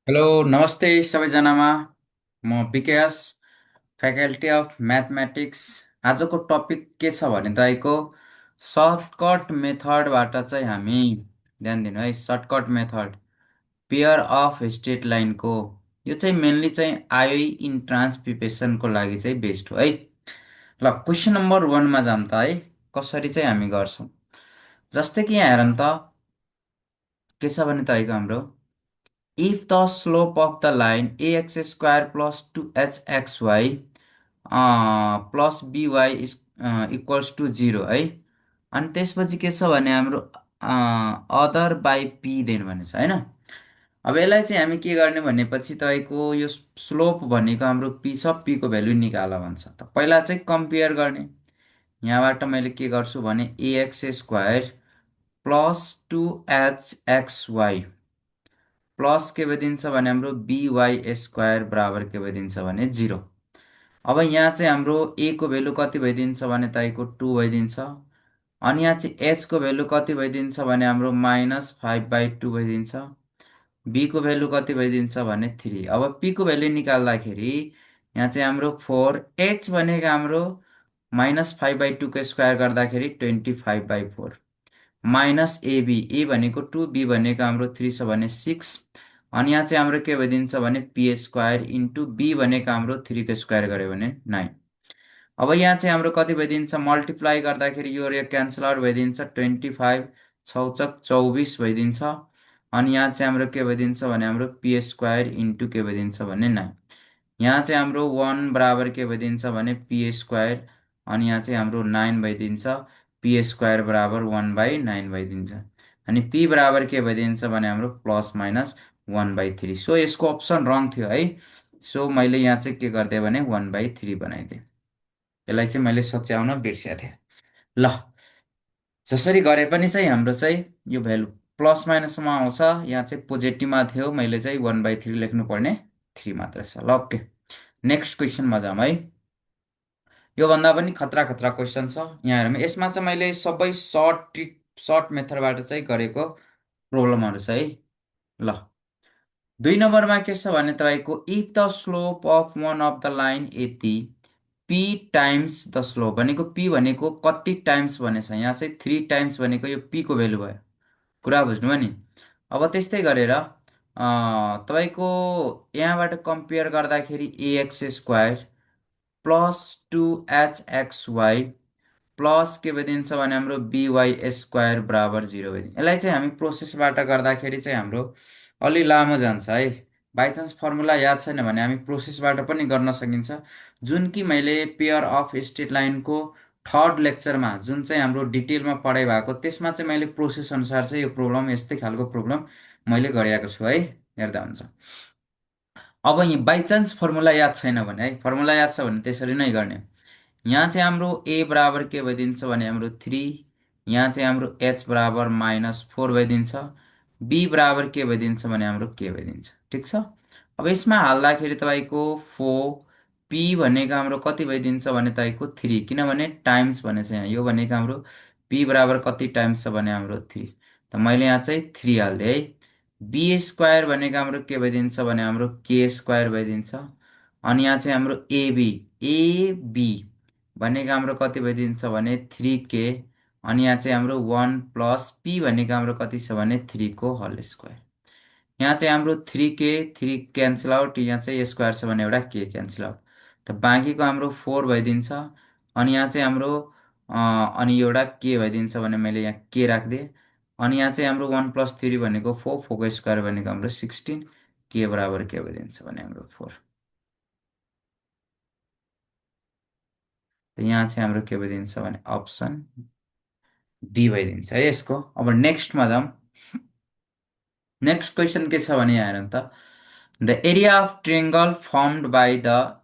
Hello नमस्ते सबैजनामा। म विकास, फ्याकल्टी अफ म्याथमेटिक्स। आजको टपिक के छ भने तपाईँको सर्टकट मेथडबाट चाहिँ हामी ध्यान दिनु है। Shortcut method pair of straight लाइनको यो चाहिँ मेनली चाहिँ आइओई इन्ट्रान्स प्रिपेरेसनको लागि चाहिँ बेस्ट हो है। ल क्वेसन नम्बर 1मा जाऊँ त है, कसरी चाहिँ हामी गर्छौँ। जस्तै कि यहाँ हेरौँ त, के छ भने तपाईँको हाम्रो if the slope of the line ax square plus 2hxy plus by is equals to 0 है। अनि त्यसपछि के छ भने हाम्रो अदर बाई पी देन भनेछ होइन। अब यसलाई चाहिँ हामी के गर्ने भनेपछि तपाईँको यो स्लोप भनेको हाम्रो पी छ, पी को भ्यालु निकाल भन्छ। त पहिला चाहिँ कम्पेयर गर्ने। यहाँबाट मैले के गर्छु भने a x square plus 2hxy plus के भइदिन्छ भने हाम्रो बिवाई स्क्वायर बराबर के भइदिन्छ भने 0। अब यहाँ चाहिँ हाम्रो ए को भेल्यु कति भइदिन्छ भने तपाईँको 2 भइदिन्छ। अनि यहाँ चाहिँ एच को भेल्यु कति भइदिन्छ भने हाम्रो -5/2 भइदिन्छ। बी को भेल्यु कति भइदिन्छ भने 3। अब पी को भेल्यु निकाल्दाखेरि यहाँ चाहिँ हाम्रो 4, एच भनेको हाम्रो -5/2 को स्क्वायर गर्दाखेरि 25/4 माइनस एबी, ए भनेको 2, बी भनेको हाम्रो 3 छ भने 6। अनि यहाँ चाहिँ हाम्रो के भइदिन्छ भने पी स्क्वायर इन्टु बी भनेको हाम्रो 3 को स्क्वायर गऱ्यो भने 9। अब यहाँ चाहिँ हाम्रो कति भइदिन्छ मल्टिप्लाई गर्दाखेरि यो क्यान्सल आउट भइदिन्छ 25 छौचक 24 भइदिन्छ। अनि यहाँ चाहिँ हाम्रो के भइदिन्छ भने हाम्रो पी स्क्वायर इन्टु के भइदिन्छ भने 9। यहाँ चाहिँ हाम्रो 1 बराबर के भइदिन्छ भने पी स्क्वायर। अनि यहाँ चाहिँ हाम्रो 9 भइदिन्छ, पी स्क्वायर बराबर 1/9 भइदिन्छ। अनि पी बराबर के भइदिन्छ भने हाम्रो प्लस माइनस 1/3। सो यसको अप्सन रङ थियो है। सो मैले यहाँ चाहिँ के गरिदिएँ भने 1/3 बनाइदिएँ। यसलाई चाहिँ मैले सच्याउन बिर्सेको थिएँ। ल, जसरी गरे पनि चाहिँ हाम्रो चाहिँ यो भ्यालु प्लस माइनसमा आउँछ। यहाँ चाहिँ पोजिटिभमा थियो, मैले चाहिँ 1/3 लेख्नु पर्ने 3 मात्र छ। ल ओके, नेक्स्ट क्वेसनमा जाऊँ है। योभन्दा पनि खतरा खतरा क्वेसन छ यहाँ हेरौँ। यसमा चाहिँ मैले सबै सर्ट मेथडबाट चाहिँ गरेको प्रब्लमहरू छ है। ल, 2 नम्बरमा के छ भने तपाईँको if the slope of one of the line यति पी टाइम्स द स्लोप भनेको पी भनेको कति टाइम्स भनेछ। यहाँ चाहिँ 3 टाइम्स भनेको यो पी को भेल्यु भयो। कुरा बुझ्नुभयो नि। अब त्यस्तै गरेर तपाईँको यहाँबाट कम्पेयर गर्दाखेरि a x square plus 2hxy plus के भइदिन्छ भने हाम्रो बिवाई स्क्वायर बराबर 0 भइदिन्छ। यसलाई चाहिँ हामी प्रोसेसबाट गर्दाखेरि चाहिँ हाम्रो अलि लामो जान्छ है। बाइचान्स फर्मुला याद छैन भने हामी प्रोसेसबाट पनि गर्न सकिन्छ। जुन कि मैले पेयर अफ स्ट्रेट लाइनको थर्ड लेक्चरमा जुन चाहिँ हाम्रो डिटेलमा पढाइ भएको त्यसमा चाहिँ मैले प्रोसेस अनुसार चाहिँ यो प्रब्लम यस्तै खालको प्रब्लम मैले गरेको छु है, हेर्दा हुन्छ। अब बाइचान्स फर्मुला याद छैन भने है, फर्मुला याद छ भने त्यसरी नै गर्ने। यहाँ चाहिँ हाम्रो ए बराबर के भइदिन्छ भने हाम्रो 3। यहाँ चाहिँ हाम्रो एच बराबर -4 भइदिन्छ। बी बराबर के भइदिन्छ भने हाम्रो के भइदिन्छ। ठिक छ। अब यसमा हाल्दाखेरि तपाईँको 4, पी भनेको हाम्रो कति भइदिन्छ भने तपाईँको 3, किनभने टाइम्स भनेछ यहाँ। यो भनेको हाम्रो पी बराबर कति टाइम्स छ भने हाम्रो 3। त मैले यहाँ चाहिँ 3 हालिदिएँ है। बी स्क्वायर भनेको हाम्रो के भइदिन्छ भने हाम्रो के स्क्वायर भइदिन्छ। अनि यहाँ चाहिँ हाम्रो एबी भनेको हाम्रो कति भइदिन्छ भने 3k। अनि यहाँ चाहिँ हाम्रो 1 प्लस पी भनेको हाम्रो कति छ भने 3 को होल स्क्वायर। यहाँ चाहिँ हाम्रो 3k 3 क्यान्सल आउट, यहाँ चाहिँ स्क्वायर छ भने एउटा के क्यान्सल आउट। त बाँकीको हाम्रो 4 भइदिन्छ। अनि यहाँ चाहिँ हाम्रो अनि एउटा के भइदिन्छ भने मैले यहाँ के राखिदिएँ। अनि यहाँ चाहिँ हाम्रो 1 + 3 भनेको 4, 4 को स्क्वायर भनेको हाम्रो 16, के बराबर के भइदिन्छ भने हाम्रो 4। त यहाँ चाहिँ हाम्रो के भइदिन्छ भने अप्सन बी भइदिन्छ है यसको। अब नेक्स्टमा जाऊँ। नेक्स्ट क्वेसन के छ भने यहाँ हेरौँ त, the area of triangle formed by the,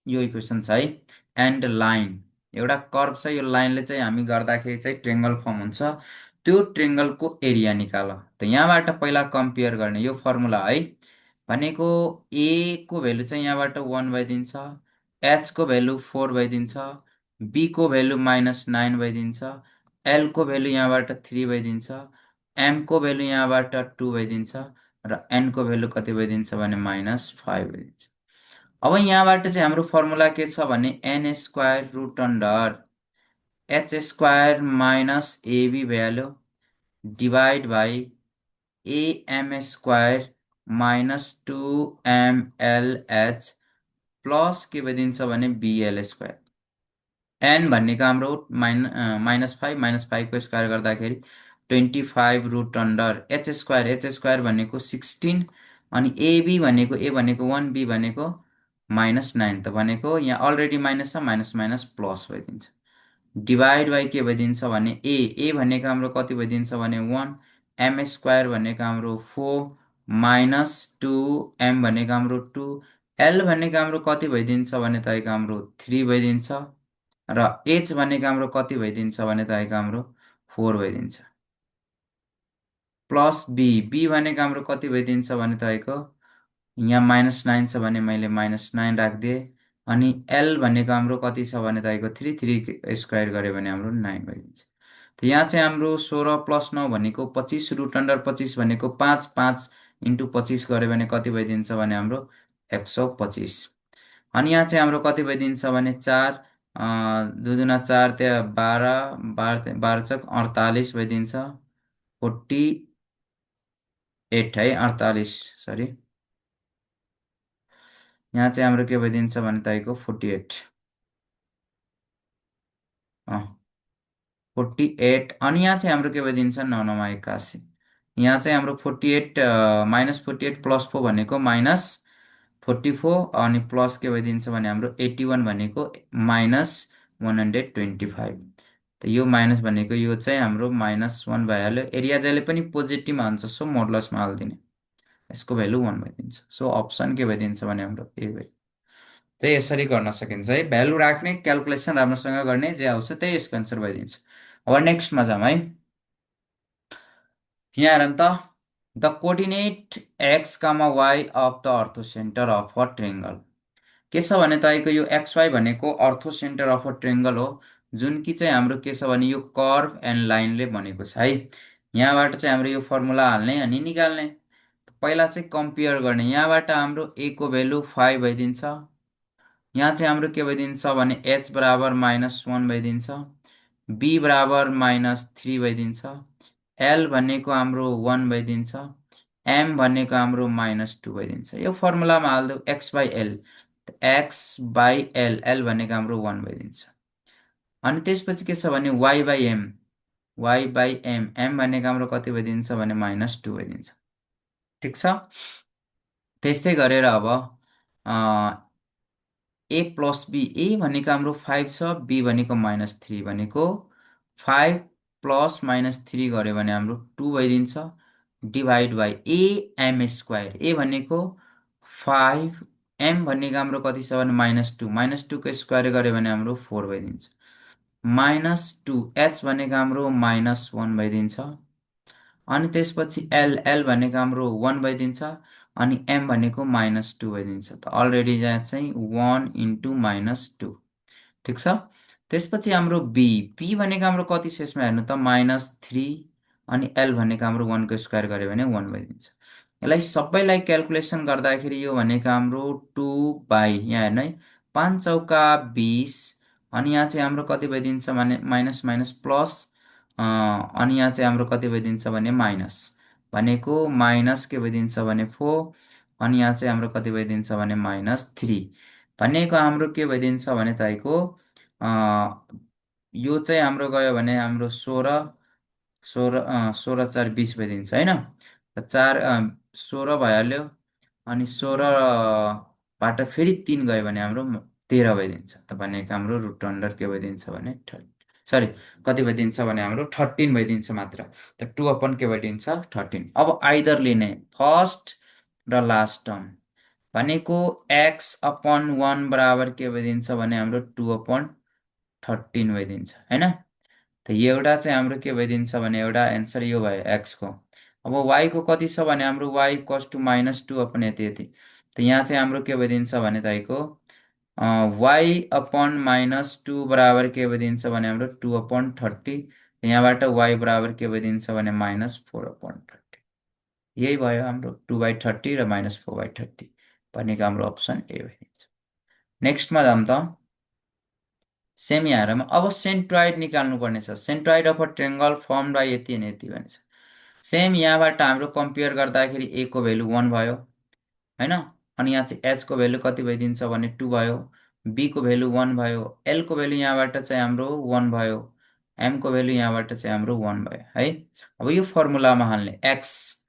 यो इक्वेसन छ है, एन्ड लाइन एउटा कर्भ छ। यो लाइनले चाहिँ हामी गर्दाखेरि चाहिँ ट्रिङ्गल फर्म हुन्छ। त्यो ट्रिङ्गलको एरिया निकाल। त यहाँबाट पहिला कम्पेयर गर्ने यो फर्मुला है। भनेको ए को भेल्यु चाहिँ यहाँबाट 1 भइदिन्छ, एच को भेल्यु 4 भइदिन्छ, बी को भेल्यु -9 भइदिन्छ, एल को भेल्यु यहाँबाट 3 भइदिन्छ, एम को भेल्यु यहाँबाट 2 भइदिन्छ। र एनको भेल्यु कति भइदिन्छ भने -5 भइदिन्छ। अब यहाँबाट चाहिँ हाम्रो फर्मुला के छ भने N square root under H square minus AB भइहाल्यो divide by AM square -2mlh plus के भइदिन्छ भने बिएल स्क्वायर। एन भनेको हाम्रो -5 -5 को स्क्वायर गर्दाखेरि 25 रुट अन्डर एच स्क्वायर भनेको 16 अनि ए भनेको 1 बी भनेको -9 त भनेको यहाँ अलरेडी माइनस छ माइनस माइनस प्लस भइदिन्छ डिभाइड बाई के भइदिन्छ भने ए भनेको हाम्रो कति भइदिन्छ भने 1 एम स्क्वायर भनेको हाम्रो 4 -2 एम भनेको हाम्रो 2 एल भनेको हाम्रो कति भइदिन्छ भने तपाईँको हाम्रो 3 भइदिन्छ र एच भनेको हाम्रो कति भइदिन्छ भने तपाईँको हाम्रो 4 भइदिन्छ प्लस बी भनेको हाम्रो कति भइदिन्छ भने तपाईँको यहाँ -9 छ भने मैले -9 राखिदिएँ अनि एल भनेको हाम्रो कति छ भने तपाईँको 3 स्क्वायर गऱ्यो भने हाम्रो 9 भइदिन्छ। त यहाँ चाहिँ हाम्रो 16 प्लस 9 भनेको 25 रुट अन्डर 25 भनेको 5 5 इन्टु 25 गऱ्यो भने कति भइदिन्छ भने हाम्रो 125 अनि यहाँ चाहिँ हाम्रो कति भइदिन्छ भने 4 दुई 4 त्यहाँ 12 12 12 चक 48 भइदिन्छ 48 है 48 सरी यहाँ चाहिँ हाम्रो के भइदिन्छ भने तपाईँको 48 48 अनि यहाँ चाहिँ हाम्रो के भइदिन्छ 9 9 81 यहाँ चाहिँ हाम्रो 48 -48 प्लस 4 भनेको -44 अनि प्लस के भइदिन्छ भने हाम्रो 81 भनेको -125 त यो माइनस भनेको यो चाहिँ हाम्रो -1 भइहाल्यो एरिया जहिले पनि पोजिटिभमा हुन्छ सो मोडलसमा हालिदिने यसको भ्यालु 1 भइदिन्छ सो अप्सन के भइदिन्छ भने हाम्रो ए भइदिन्छ। त्यही यसरी गर्न सकिन्छ है भ्यालु राख्ने क्यालकुलेसन राम्रोसँग गर्ने जे आउँछ त्यही यसको एन्सर भइदिन्छ। अब नेक्स्टमा जाउँ है यहाँ हेरौँ त the coordinate X comma Y of the orthocentre of a triangle के छ भने तपाईँको यो एक्सवाई भनेको अर्थोसेन्टर अफ अ ट्रेङ्गल हो जुन कि चाहिँ हाम्रो के छ भने यो कर्भ एन्ड लाइनले बनेको छ है यहाँबाट चाहिँ हाम्रो यो फर्मुला हाल्ने अनि निकाल्ने पहिला चाहिँ कम्पेयर गर्ने यहाँबाट हाम्रो ए को भेल्यु 5 भइदिन्छ यहाँ चाहिँ हाम्रो के भइदिन्छ भने एच बराबर -1 भइदिन्छ बी बराबर -3 भइदिन्छ एल भनेको हाम्रो 1 भइदिन्छ एम भनेको हाम्रो -2 भइदिन्छ यो फर्मुलामा हाल्दो X by L X by L L भनेको हाम्रो 1 भइदिन्छ अनि त्यसपछि के छ भने वाइ बाई एम एम भनेको हाम्रो कति भइदिन्छ भने -2 भइदिन्छ ठिक छ त्यस्तै गरेर अब ए प्लस बी ए भनेको हाम्रो 5 छ बी भनेको -3 भनेको 5 प्लस -3 गऱ्यो भने हाम्रो 2 भइदिन्छ डिभाइड बाई एम स्क्वायर ए भनेको 5 एम भनेको हाम्रो कति छ भने -2 -2 को स्क्वायर गऱ्यो भने हाम्रो 4 भइदिन्छ -2 एच भनेको हाम्रो -1 भइदिन्छ अनि त्यसपछि एल भनेको हाम्रो 1 भइदिन्छ अनि एम भनेको -2 भइदिन्छ त अलरेडी यहाँ चाहिँ 1 इन्टु -2 ठिक छ त्यसपछि हाम्रो बी भनेको हाम्रो कति शेषमा हेर्नु त -3 अनि एल भनेको हाम्रो 1 को स्क्वायर गऱ्यो भने 1 भइदिन्छ यसलाई सबैलाई क्यालकुलेसन गर्दाखेरि यो भनेको हाम्रो 2 बाई यहाँ हेर्नु है 5 चौका 20 अनि यहाँ चाहिँ हाम्रो कति भइदिन्छ भने माइनस माइनस प्लस अनि यहाँ चाहिँ हाम्रो कति भइदिन्छ भने माइनस भनेको माइनस के भइदिन्छ भने 4 अनि यहाँ चाहिँ हाम्रो कति भइदिन्छ भने -3 भनेको हाम्रो के भइदिन्छ भने तपाईँको यो चाहिँ हाम्रो गयो भने हाम्रो 16 4 20 भइदिन्छ होइन र 16 भइहाल्यो अनि 16बाट फेरि 3 गयो भने हाम्रो 13 भइदिन्छ त भनेको हाम्रो रुट अन्डर के भइदिन्छ भने सरी कति भइदिन्छ भने हाम्रो 13 भइदिन्छ मात्र त 2 के भइदिन्छ 13 अब आइदर लिने फर्स्ट र लास्ट टर्म भनेको एक्स अपन 1 बराबर के भइदिन्छ भने हाम्रो 2/13 भइदिन्छ होइन त यो एउटा चाहिँ हाम्रो के भइदिन्छ भने एउटा एन्सर यो भयो एक्सको अब वाईको कति छ भने हाम्रो वाई इक्वल्स टु -2 अपन यति यति त यहाँ चाहिँ हाम्रो के भइदिन्छ भने तपाईँको वाई अपन -2 बराबर के भइदिन्छ भने हाम्रो 2/30 यहाँबाट वाई बराबर के भइदिन्छ भने -4/30 यही भयो हाम्रो 2/30 र -4/30 भनेको हाम्रो अप्सन ए भइदिन्छ। नेक्स्टमा जाउँ त। सेमी आएरमा अब सेन्ट्रोइड निकाल्नु पर्ने छ। Centroid of a triangle form by यति अनि यति भनेछ। सेम यहाँबाट हाम्रो कम्पेयर गर्दाखेरि ए को भेल्यु 1 भयो होइन। अनि यहाँ चाहिँ एच को भेल्यु कति भइदिन्छ भने 2 भयो, बी को भेल्यु 1 भयो, एल को भेल्यु यहाँबाट चाहिँ हाम्रो 1 भयो, एम को भेल्यु यहाँबाट चाहिँ हाम्रो 1 भयो है। अब यो फर्मुलामा हाल्ने एक्स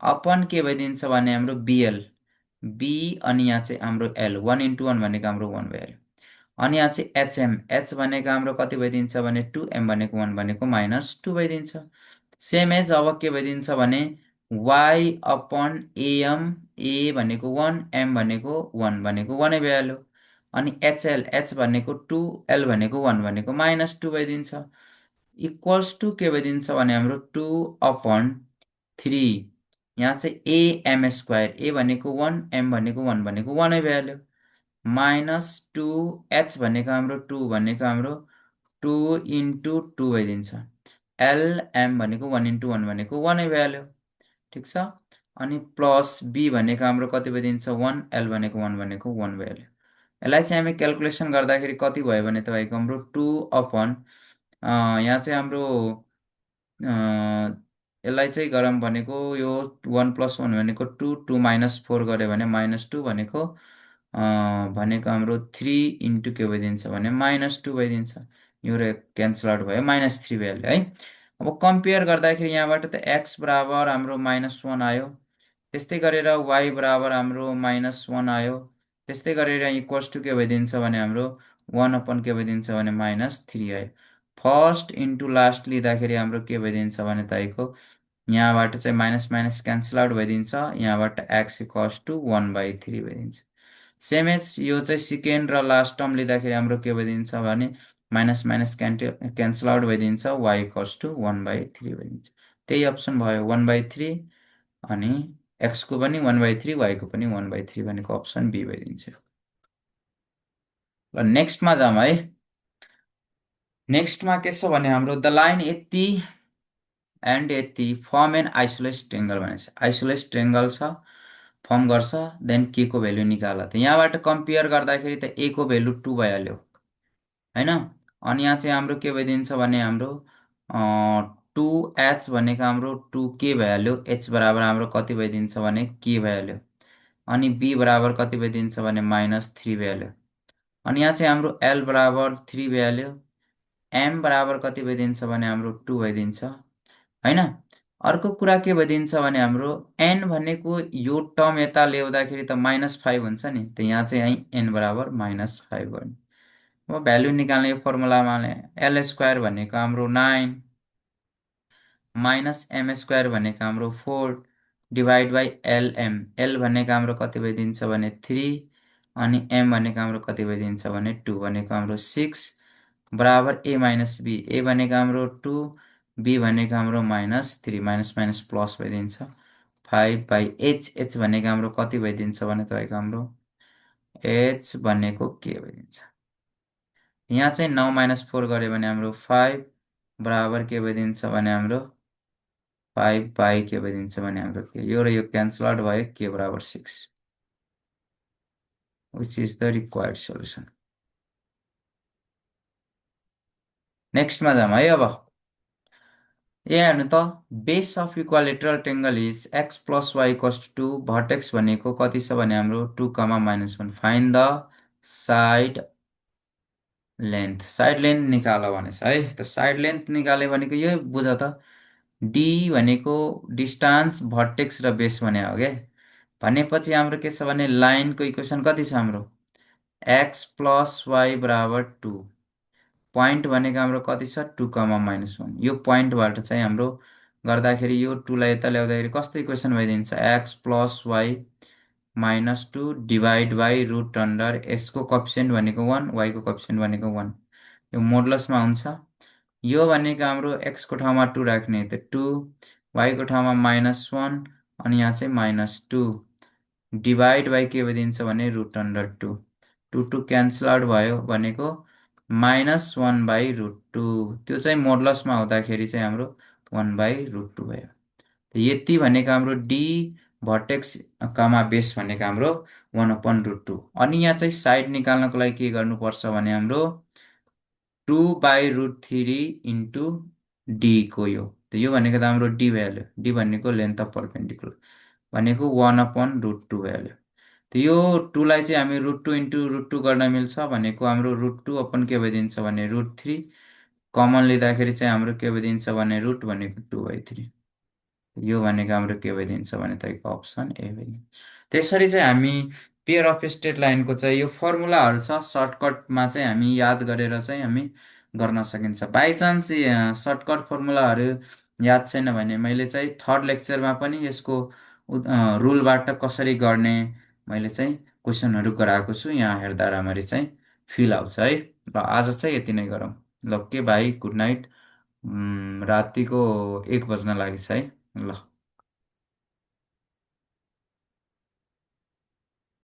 अपन के भइदिन्छ भने हाम्रो बिएल, बी अनि यहाँ चाहिँ हाम्रो एल, 1 × 1 भनेको हाम्रो 1 भइहाल्यो। अनि यहाँ चाहिँ एचएम, एच भनेको हाम्रो कति भइदिन्छ भने 2, एम भनेको 1 भनेको -2 भइदिन्छ। सेम एज अब के भइदिन्छ भने वाइ अपन एएम, ए भनेको 1, एम भनेको 1 भनेको 1 नै भइहाल्यो। अनि एचएल, एच भनेको 2, एल भनेको 1 भनेको -2 भइदिन्छ। इक्वल्स टु के भइदिन्छ भने हाम्रो 2/3, यहाँ चाहिँ एएम स्क्वायर, ए भनेको 1, एम भनेको 1 भनेको 1 नै भइहाल्यो, -2, एच भनेको हाम्रो 2 भनेको हाम्रो 2 × 2 भइदिन्छ, एल एम भनेको 1 × 1 भनेको 1 नै भइहाल्यो। ठिक छ। अनि प्लस बी भनेको हाम्रो कति भइदिन्छ 1, एल भनेको 1 भनेको 1 भइहाल्यो। यसलाई चाहिँ हामी क्यालकुलेसन गर्दाखेरि कति भयो भने तपाईँको हाम्रो 2 यहाँ चाहिँ हाम्रो यसलाई चाहिँ गरौँ भनेको यो 1 + 1 भनेको 2, 2 - 4 गऱ्यो भने -2 भनेको हाम्रो 3 × के भइदिन्छ भने -2 भइदिन्छ। यो र क्यान्सल आउट भयो, -3 भइहाल्यो है। अब कम्पेयर गर्दाखेरि यहाँबाट त एक्स बराबर हाम्रो -1 आयो, त्यस्तै गरेर वाइ बराबर हाम्रो -1 आयो, त्यस्तै गरेर इक्वल्स टु के भइदिन्छ भने हाम्रो 1 के भइदिन्छ भने -3 आयो। फर्स्ट इन्टु लास्ट लिँदाखेरि हाम्रो के भइदिन्छ भने तपाईँको यहाँबाट चाहिँ माइनस माइनस क्यान्सल आउट भइदिन्छ, यहाँबाट एक्स इक्वल्स टु 1/3 भइदिन्छ। सेम एज यो चाहिँ सेकेन्ड र लास्ट टर्म लिँदाखेरि हाम्रो के भइदिन्छ भने माइनस माइनस क्यान्सल आउट भइदिन्छ, वाइ इक्वल्स टु 1/3 भइदिन्छ। त्यही अप्सन भयो 1/3, अनि एक्सको पनि 1/3, वाइको पनि 1/3 भनेको अप्सन बी भइदिन्छ। ल नेक्स्टमा जाऊँ है। नेक्स्टमा के छ भने हाम्रो द लाइन यति एन्ड यति फर्म एन आइसोलेस ट्रेङ्गल भनेको छ। आइसोलेस ट्रेङ्गल छ, फर्म गर्छ, देन के को भेल्यु निकाल। त यहाँबाट कम्पेयर गर्दाखेरि त ए को भेल्यु 2 भइहाल्यो होइन। अनि यहाँ चाहिँ हाम्रो के भइदिन्छ भने हाम्रो 2h भनेको हाम्रो 2k भइहाल्यो, h बराबर हाम्रो कति भइदिन्छ भने k भइहाल्यो, अनि b बराबर कति भइदिन्छ भने -3 भइहाल्यो। अनि यहाँ चाहिँ हाम्रो l बराबर 3 भइहाल्यो, m बराबर कति भइदिन्छ भने हाम्रो 2 भइदिन्छ होइन। अर्को कुरा के भइदिन्छ भने हाम्रो n भनेको यो टर्म यता ल्याउँदाखेरि त -5 हुन्छ नि, त यहाँ चाहिँ यहीँ n बराबर -5 गर्ने। अब भ्याल्यु निकाल्ने यो फर्मुलामा एल स्क्वायर भनेको हाम्रो 9 -m स्क्वायर भनेको हाम्रो 4 डिभाइड बाई एलएम, एल भनेको हाम्रो कति भइदिन्छ भने 3, अनि m भनेको हाम्रो कति भइदिन्छ भने 2 भनेको हाम्रो 6 बराबर a - b, a भनेको हाम्रो 2, b भनेको हाम्रो -3, माइनस माइनस प्लस भइदिन्छ 5/h, h भनेको हाम्रो कति भइदिन्छ भने तपाईँको हाम्रो h भनेको के भइदिन्छ, यहाँ चाहिँ 9 - 4 गऱ्यो भने हाम्रो 5 बराबर के भइदिन्छ भने हाम्रो 5 के भइदिन्छ भने हाम्रो के, यो र यो क्यान्सल आउट भयो, के बराबर 6, which is the required solution. नेक्स्टमा जाऊँ है। अब यहाँ हेर्नु त, base of equilateral triangle is x plus y equals to 2, vertex भनेको कति छ भने हाम्रो 2, -1, find the side length. Side length निकाल भनेछ है। त साइड लेन्थ निकाल्यो भनेको यो बुझ त, डी भनेको डिस्टान्स भर्टेक्स र बेस भने हो क्या। भनेपछि हाम्रो के छ भने लाइनको इक्वेसन कति छ हाम्रो एक्स प्लस वाइ बराबर 2, पोइन्ट भनेको हाम्रो कति छ 2, -1, यो पोइन्टबाट चाहिँ हाम्रो गर्दाखेरि यो 2 लाई यता ल्याउँदाखेरि कस्तो इक्वेसन भइदिन्छ, x plus y -2 divide by root under, यसको कफिसियन्ट भनेको 1, वाइको कफिसियन्ट भनेको 1, यो मोडलसमा हुन्छ। यो भनेको हाम्रो एक्सको ठाउँमा 2 राख्ने त 2, वाइको ठाउँमा -1, अनि यहाँ चाहिँ -2 डिभाइड बाई के भइदिन्छ भने रुट अन्डर 2, 2 क्यान्सल आउट भयो भनेको -1/√2, त्यो चाहिँ मोडलसमा हुँदाखेरि चाहिँ हाम्रो 1/√2 भयो। यति भनेको हाम्रो डी भर्टेक्स कमा बेस भनेको हाम्रो 1/√2। अनि यहाँ चाहिँ साइड निकाल्नको लागि के गर्नुपर्छ भने हाम्रो 2/√3 इन्टु डीको यो भनेको त हाम्रो डी भ्याल्यु, डी भनेको लेन्थ अफ पर्पेन्डिकुलर भनेको 1/√2 भ्याल्यु। यो टूलाई चाहिँ हामी √2 इन्टु √2 गर्न मिल्छ भनेको हाम्रो √2 अपन के भइदिन्छ भने √3, कमन लिँदाखेरि चाहिँ हाम्रो के भइदिन्छ भने रुट भनेको 2/3। यो भनेको हाम्रो के भइदिन्छ भने तपाईँको अप्सन ए भइदिन्छ। त्यसरी चाहिँ हामी पेयर अफ स्ट्रेट लाइनको चाहिँ यो फर्मुलाहरू छ, सर्टकटमा चाहिँ हामी याद गरेर चाहिँ हामी गर्न सकिन्छ। बाइचान्स सर्टकट फर्मुलाहरू याद छैन भने मैले चाहिँ थर्ड लेक्चरमा पनि यसको रुलबाट कसरी गर्ने मैले चाहिँ क्वेसनहरू गराएको छु, यहाँ हेर्दा राम्ररी चाहिँ फिल आउँछ है। ल आज चाहिँ यति नै गरौँ। ल के भाइ, गुड नाइट। रातिको 1 बज्न लागेछ है। ल।